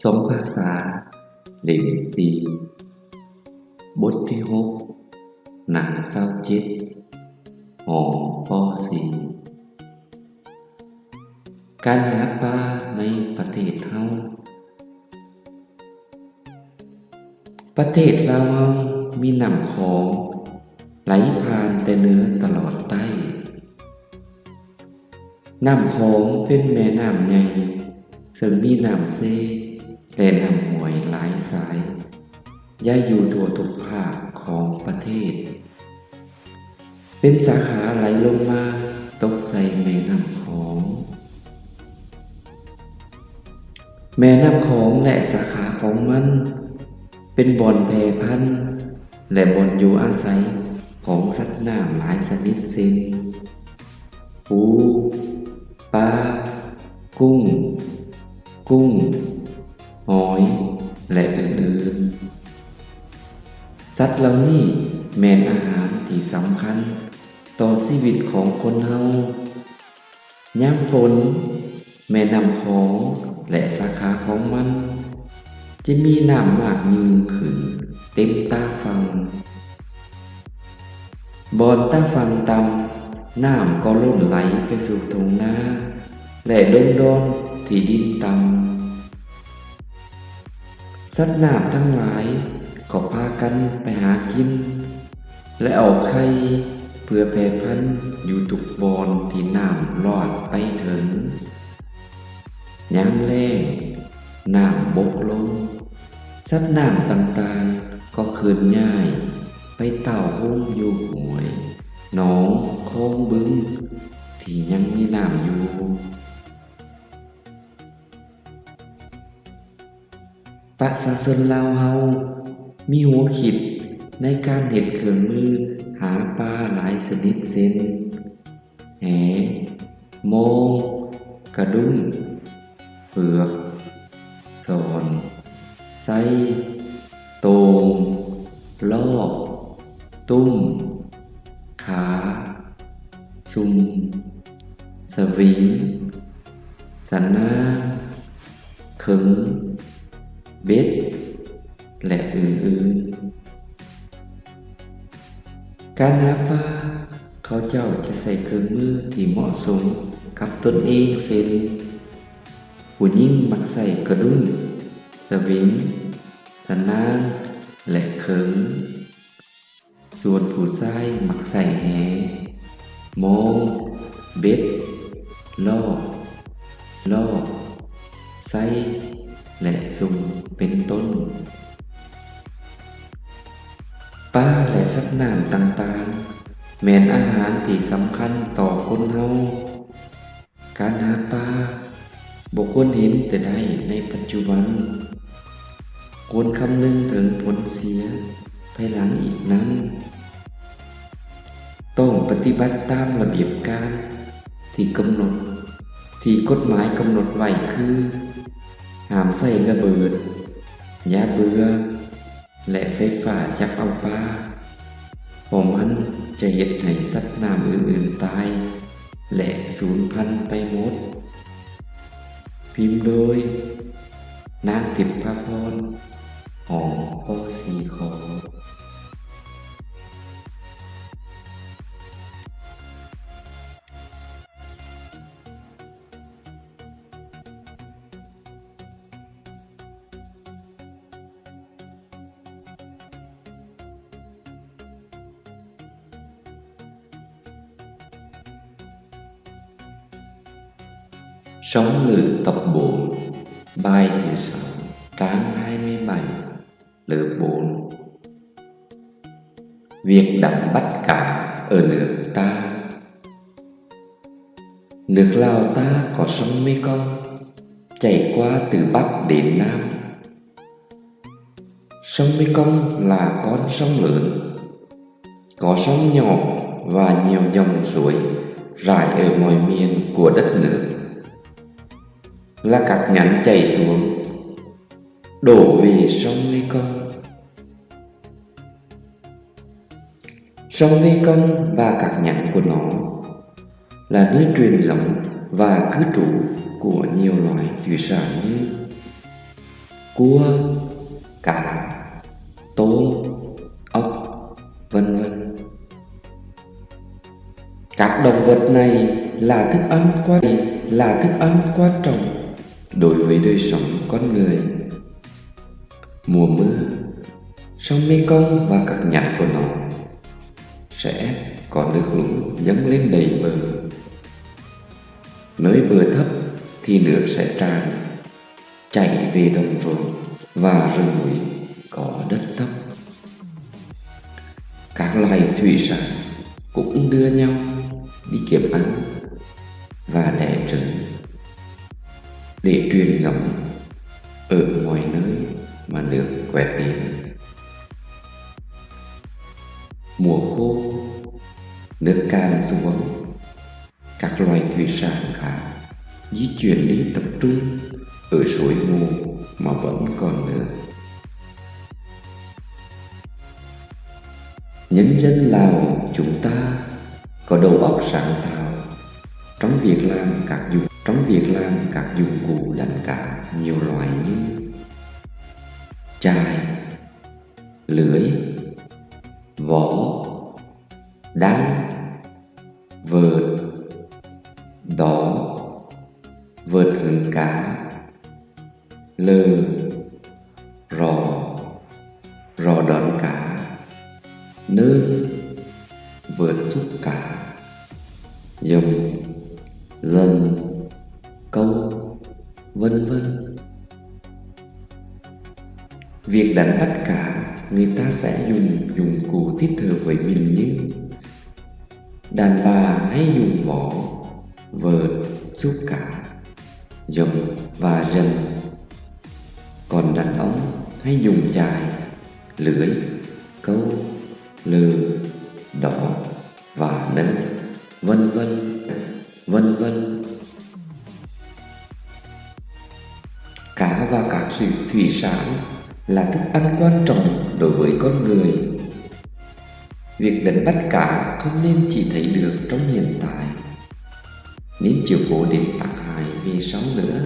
ສອງພາສາ ເຫຼັ້ມສີ່ ບົດທີຫົກ ໜ້າຊາວເຈັດ ຫ້ອງ ປໍສີ່. ການຫາປາໃນປະເທດເຮົາ. ປະເທດລາວເຮົາມີນ້ຳຂອງໄຫຼຜ່ານແຕ່ເໜືອຕະຫຼອດໃຕ້. ນ້ຳຂອງເປັນແມ່ນ້ຳໃຫຍ່ ເຊິ່ງມີນ້ຳເຊ ແລະ ນ້ຳຫ້ວຍຫຼາຍສາຍ ຢາຍຢູ່ທົ່ວທຸກພາກຂອງປະເທດ. ເປັນສາຂາໄຫຼລົງມາຕົກໃສ່ແມ່ນ້ຳຂອງ. ແມ່ນ້ຳຂອງ ແລະ ສາຂາຂອງມັນ ເປັນບ່ອນແຜ່ພັນ ແລະ ບ່ອນຢູ່ອາໄສຂອງສັດນ້ຳຫຼາຍຊະນິດ ເຊັ່ນ ປູ, ປາ, ກຸ້ງ, ກຸ້ງ, ຫອຍ ແລະ ອື່ນໆ. ສັດເຫຼົ່ານີ້ແມ່ນອາຫານທີ່ສຳຄັນຕໍ່ຊີວິດຂອງຄົນເຮົາ. ຍາມຝົນ, ແມ່ນ້ຳຂອງ ແລະ ສາຂາຂອງມັນ ຈະມີນ້ຳມາກຍິ່ງຂຶ້ນເຕັມຕາຝັ່ງ. ບ່ອນຕາຝັ່ງຕ່ຳ, ນ້ຳກໍລົ້ນໄຫຼໄປສູ່ທົ່ງນາ ແລະ ດົງດອນທີ່ດິນຕ່ຳ. ສັດນ້ຳທັງຫຼາຍກໍພາກັນໄປຫາກິນ ແລະ ອອກໄຂ່ເພື່ອແຜ່ພັນຢູ່ທຸກບ່ອນທີ່ນ້ຳລອດໄປເຖິງ. ຍາມແລ້ງ, ນ້ຳບົກລົງ, ສັດນ້ຳຕ່າງໆກໍເຄື່ອນຍ້າຍໄປເຕົ້າໂຮມຢູ່ຫ້ວຍ, ໜອງ, ຄອງ, ບຶງ ທີ່ຍັງມີນ້ຳຢູ່. ປະຊາຊົນລາວເຮົາມີຫົວຄິດໃນການເຮັດເຄື່ອງມືຫາປາຫຼາຍຊະນິດ ເຊັ່ນ ແຫ, ມອງ, ກະດຸ້ງ, ເຜືອກ, ສອນ, ໄຊ, ໂຕ່ງ, ລອກ, ຕຸ້ມ, ຂາ, ຊຸ່ມ, ສະວິງ, ສະນາ, ເຂີງ, ເບັດ ແລະ ອື່ນໆ. ການຫາປາ ເຂົາເຈົ້າຈະໃຊ້ເຄື່ອງມືທີ່ເໝາະສົມກັບຕົນເອງ ເຊັ່ນ ຜູ້ຍິງມັກໃຊ້ກະດຸ້ງ, ສະວິງ, ສະນາງ ແລະ ເຂີງ. ສ່ວນຜູ້ຊາຍມັກໃຊ້ແຫ, ມອງ, ເບັດ, ລອກ, ລອກ, ໄຊ ແລະ ຊຸ່ມ ເປັນຕົ້ນ. ປາ ແລະ ສັດນ້ຳຕ່າງໆ ແມ່ນອາຫານທີ່ສຳຄັນຕໍ່ຄົນເຮົາ. ການຫາປາບໍ່ຄວນເຫັນແຕ່ໄດ້ໃນປັດຈຸບັນ, ຄວນຄຳນຶງເຖິງຜົນເສຍພາຍຫຼັງອີກນຳ. ຕ້ອງປະຕິບັດຕາມລະບຽບການທີ່ກຳນົດ, ທີ່ກົດໝາຍກຳນົດໄວ້ຄື ຫ້າມໃຊ້ລະເບີດ, ຢາເບື່ອ ແລະ ໄຟຟ້າຈັບເອົາປາ, ເພາະມັນຈະເຮັດໃຫ້ສັດນ້ຳອື່ນໆຕາຍ ແລະ ສູນພັນໄປໝົດ. ພິມໂດຍ ນາງ ທິບພາພອນ ຫໍ ປໍສີ່ ຂໍ. Sống lự tập bồn, bài thứ sáu, tráng hai mươi bảy, lự bồn. Việc đắm bắt cá ở nước ta. Nước Lào ta có sông Mekong chảy qua từ Bắc đến Nam. Sông Mekong là con sông lớn, có sông nhỏ và nhiều dòng suối rải ở mọi miền của đất nước. Là các nhánh chảy xuống, đổ về sông Mekong. Sông Mekong và các nhánh của nó là nơi truyền giống và cư trú của nhiều loài thủy sản như cua, cá, tôm, ốc, vân vân. Các động vật này là thức ăn quan là thức ăn quan trọng đối với đời sống con người. Mùa mưa, sông Mekong và các nhánh của nó sẽ có nước lũ dâng lên đầy bờ. Nơi bờ thấp thì nước sẽ tràn chảy về đồng ruộng và rừng núi có đất thấp. Các loài thủy sản cũng đưa nhau đi kiếm ăn và đẻ trứng để truyền giống ở mọi nơi mà nước quét đến. Mùa khô, nước cạn xuống, các loài thủy sản khác di chuyển đi tập trung ở suối hồ mà vẫn còn nước. Nhân dân Lào chúng ta có đầu óc sáng tạo trong việc làm các dụng trong việc làm các dụng cụ đánh cá nhiều loại như chài, lưới, vỏ, đăng, vợt, đó, vợt hứng cá, lơ, rò, rò đón cá, nơm, vợt xúc cá, dông, dần, câu, vân vân. Việc đánh bắt cá, người ta sẽ dùng dụng cụ thích hợp với mình như đàn bà hay dùng vỏ, vợt, xúc cá, dông và dần. Còn đàn ông hay dùng chài, lưới, câu, lơ, đó và nơm, vân vân, vân vân. Cá và các sự thủy sản là thức ăn quan trọng đối với con người. Việc đánh bắt cá không nên chỉ thấy được trong hiện tại, nên chiều cố đến tác hại về sau nữa.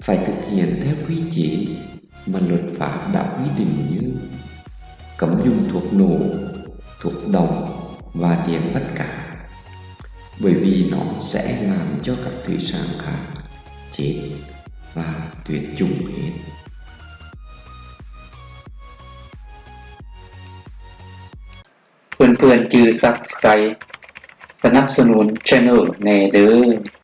Phải thực hiện theo quy chế mà luật pháp đã quy định như cấm dùng thuốc nổ, thuốc độc và điện bắt cá, bởi vì nó sẽ làm cho các thủy sản khác chết và tuyệt chủng hết. ເພື່ອນໆຈື່ Subscribe ສະໜັບສະໜູນ Channel ແດ່ເດີ້.